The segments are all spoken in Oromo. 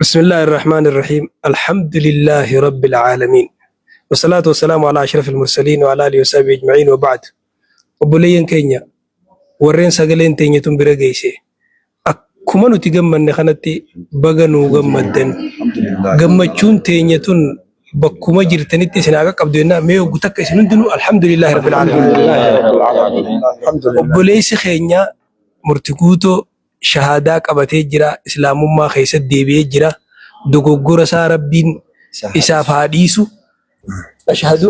بسم الله الرحمن الرحيم الحمد لله رب العالمين والصلاة والسلام على أشرف المرسلين وعلى آله وصحبه أجمعين وبعد. Obboleeyyan keenya, warreen sagaleen teenya tun bira geesse, akkuma nuti gammanne kanatti baga nuu gammaddan. Gammachuun teenya tun bakkuma jirtanitti isin haa qaqqabdu jennaa. Mee hoggu takka isin hundinuu alhamdulillahi rabbil aalamiin. Obboleessi keenya Murti Guutoo shahaadaa qabatee jira, islaamummaa keessatti deebi'ee jira. Dogoggora isaa Rabbiin isaaf haa dhiisu. Ashhadu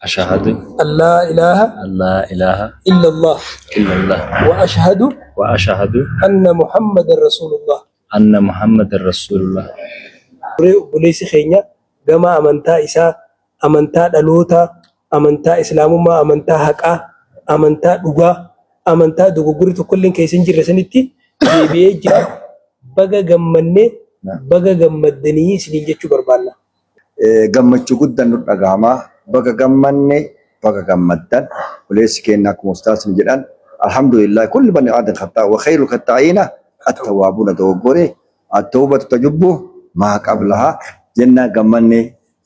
Ashahadu an laa ilaaha an laa ilaaha illallah illallah wa ashhadu wa ashahadu anna Muhammadan Rasulullah. anna Muhammadan Rasulullah. Turee obboleessi keenya gama amantaa isaa, amantaa dhalootaa, amantaa islaamummaa, amantaa haqaa, amantaa dhugaa, amantaa dogoggorri tokkolleen keessa hin jirre sanitti deebi'ee jira. Baga gammannee, baga gammaddanii isiniin jechuu barbaanna. Gammachuu guddan nu dhagahama. Baga gammanne, baga gammaddan. Obboleessi keenya akkuma ustaasni jedhan, alhamdulillah, kulli bani aadan khaxaa wa khayrul khaxaa'iina at-tawwaabuuna, dogoggore at-tawbatu tajubbu maa qablaha jenna. Gammanne,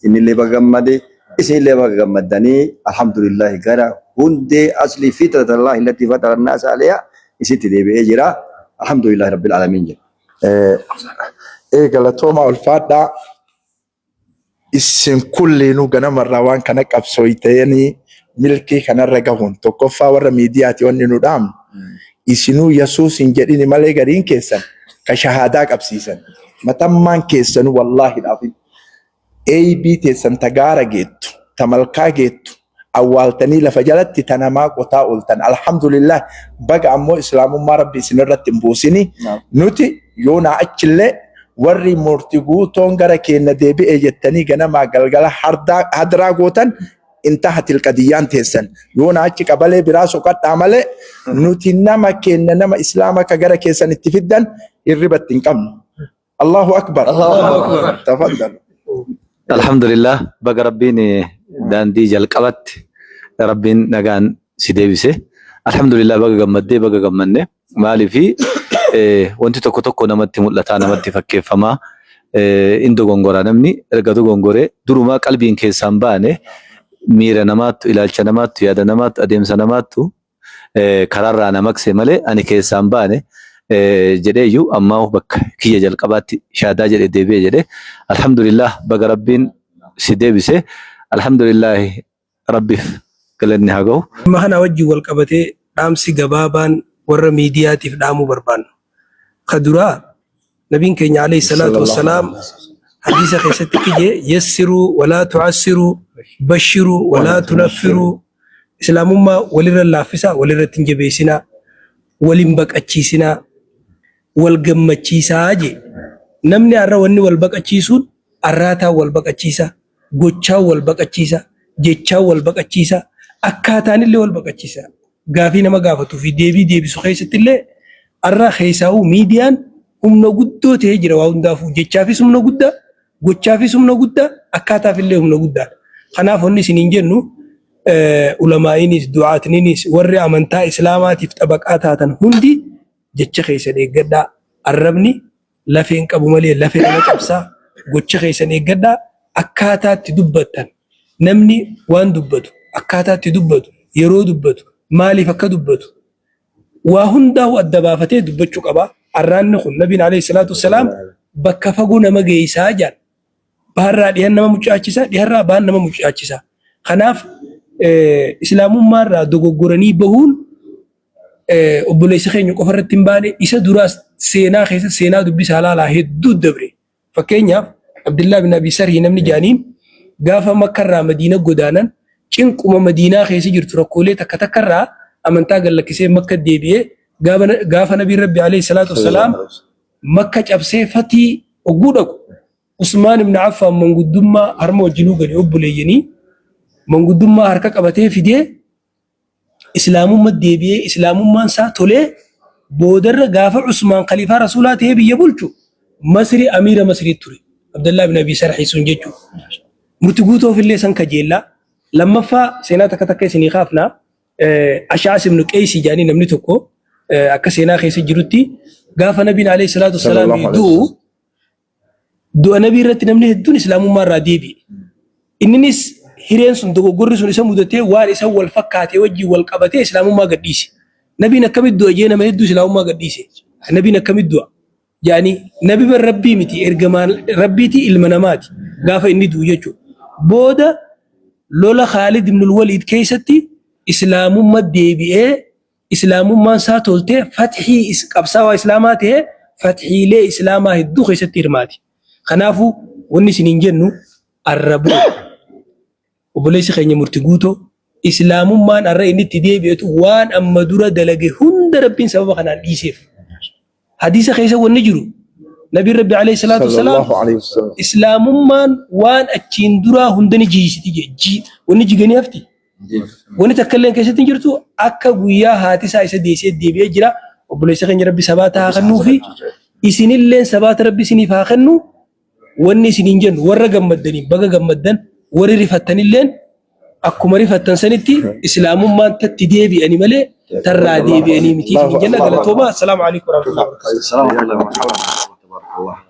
innillee baga gammade, isinillee baga gammaddanii. Alhamdulillah, gara hundee aslii fitratallahi allati fatara annaasa alayha isitti deebi'ee jira. Alhamdulillah rabbil aalamiin jedha. Galatooma, ulfaadhaa. Isin kulliinuu ganamarraa waan kana qabsooytanii milkii kanarra gahuun, tokkoffaa warra miidiyaati wanni nu dhaamnu, isinuu Yesuus hin jedhini malee gariin keessan ka shahaadaa qabsiisan matammaan keessanuu wallaahi dhaafin eeybii teessan ta gaara geettu, ta malkaa geettu awwaaltanii lafa jalatti ta namaa qotaa ooltan. Alhamdulillah, baga ammoo islaamummaa Rabbi isin irratti hin buusini. Nuti yoonaa achillee warri Murti Guutoon gara keenya deebi'e jettanii ganamaa galgala hadraa gootan, intahatil qadiyyaan teessan. Yoonaa achi qabalee biraa soqadhaa malee nuti nama keenya, nama islaama akka gara keessan itti fiddan hirribatti hin qabnu. Allahu akbar. Tafaddal. Alhamdulillah, baga Rabbiin daandii jalqabatti Rabbiin nagaan si deebise. Alhamdulillah, baga gammaddee, baga gammanne. Maaliifi wanti tokko tokko namatti mul'ataa, namatti fakkeeffamaa, in dogongora. Namni erga dogongoree durumaa qalbiin keessaan baane, miira namaattu, ilaalcha namaattu, yaada namaattu, adeemsa namaattu karaarraa na maqse malee ani keessaan baane jedhee iyyuu ammaa bakka kiyya jalqabaatti shaadaa jedhe deebi'e jedhe. Alhamdulillah, baga Rabbiin si deebise. Alhamdulillah, Rabbiif galanni haa gahu. Dhimma kana wajjin wal qabatee dhaamsi gabaabaan warra miidiyaatiif dhaamuu barbaannu. Ka duraa, nabiin keenya alayhi salaatu wassalaam hadiisa keessatti kije yassiruu walaa tu'assiruu, bashiruu walaa tunaffiruu, islaamummaa walirra laaffisaa, walirratti hin jabeessinaa, wal hin baqachiisinaa, wal gammachiisaa jee. Namni har'a wanni wal baqachiisuun arraataan wal baqachiisa, gochaan wal baqachiisa, jechaan wal baqachiisa, akkaataanillee wal baqachiisa. Gaafii nama gaafatuu fi deebii deebisu keessatti illee har'a keessaa'uu miidiyaan humna guddoo ta'ee jira waa hundaafuu. Jechaafis humna guddaa, gochaafis humna guddaa, akkaataaf illee humna guddaadha. Kanaaf wanni isiniin jennu, ulamaa'iinis du'aatniinis warri amantaa islaamaatiif xabaqaa taatan hundi jecha keessan eeggadhaa. Arrabni lafee hin qabu malee lafee nama cabsaa. Gocha keessan eeggadhaa, akkaataa itti dubbattan. Namni waan dubbatu, akkaataa itti dubbatu, yeroo dubbatu, maaliif akka dubbatu, waa hundaa'u adda baafatee dubbachuu qaba. Arraanni kun, nabiin alayhi salaatu wassalaam, bakka fagoo nama geessaa jedhan. Baharraa dhihan nama mucaachisa, dhiharraa bahan nama mucaachisa. Kanaaf islaamummaarraa dogoggoranii bahuun obboleessa keenya qofa irratti hin baane. Isa duraas seenaa keessa seenaa dubbisaa laalaa, hedduu dabre. Fakkeenyaaf, Abdullah bin Abi Sarhii namni jaaniin gaafa Makkarraa Madiina godaanan, cinquma Madiinaa keessa jirtu, rakkoolee takka takkarraa amantaa gad lakkisee Makka deebi'ee, gaafa Nabiin Rabbi alayhi salaatu wassalaam Makka cabsee fatii ogguu dhaqu, Usmaan ibn Affaan manguddummaa harma wajjinuu gadi obboleeyyanii manguddummaa harka qabatee fidee islaamumma deebi'ee, islaamummaan isaa tolee, boodarra gaafa Usmaan khaliifaa Rasuulaa ta'ee biyya bulchu Masri amiira Masrii ture. Abdallaa ibn Abi Sarhii sun jechuudha. Murti Guutoof illee san kajeellaa. Lammaffaa, seenaa takka takka isinii kaafnaa. Ashaas ibn Qeysii jedhanii namni tokko akka seenaa keessa jirutti gaafa Nabiin alayhi salaatu wassalaam du'u Du'a nabii irratti namni hedduun islaamummaa irraa deebi'e. Inninis hireen sun dogoggorri sun isa mudatee waan isa wal fakkaatee wajjin wal qabatee islaamummaa gadhiise. Nabiin akkamitti du'a jee nama hedduu islaamummaa gadhiise. Nabiin akkamitti du'a? Jaanii nabi bar rabbii miti ergamaan rabbiiti ilma namaati gaafa inni du'u jechuudha. Booda lola Khaalid ibn Waliid keessatti islaamummaa deebi'ee islaamummaan isaa toltee fathii qabsaawaa islaamaa ta'ee fathiilee islaamaa hedduu keessatti hirmaate. Kanaafuu wanni isiniin jennu arrabuu obboleessi keenya murti guutoo islaamummaan har'a inni itti deebi'etu waan amma dura dalage hunda rabbiin sababa kanaan dhiiseef. Hadiisa keessa wanni jiru nabiin rabbi alayhi salaatu wasalaam Sallallahu alayhi wasallam. islaamummaan waan achiin duraa hunda ni jiisiti jee wanni jiganii hafti. Wanni takka illee keessatti hin jirtu akka guyyaa haati isaa isa deessee deebi'ee jira. Obboleessa keenya rabbi sabaata haa kennuu fi isinilleen sabaata rabbi isiniif haa kennu. Wanni isiniin jennu warra gammaddaniin baga gammaddan warri rifattanilleen akkuma rifattan sanitti islaamummaan tatti deebi'ani malee tarraa deebi'anii miti isiniin jenna. Galatoomaa. Assalaamu alaikum warahmatullahi wabarakatuh. Assalamu alaikum warahmatullahi wabarakatuh.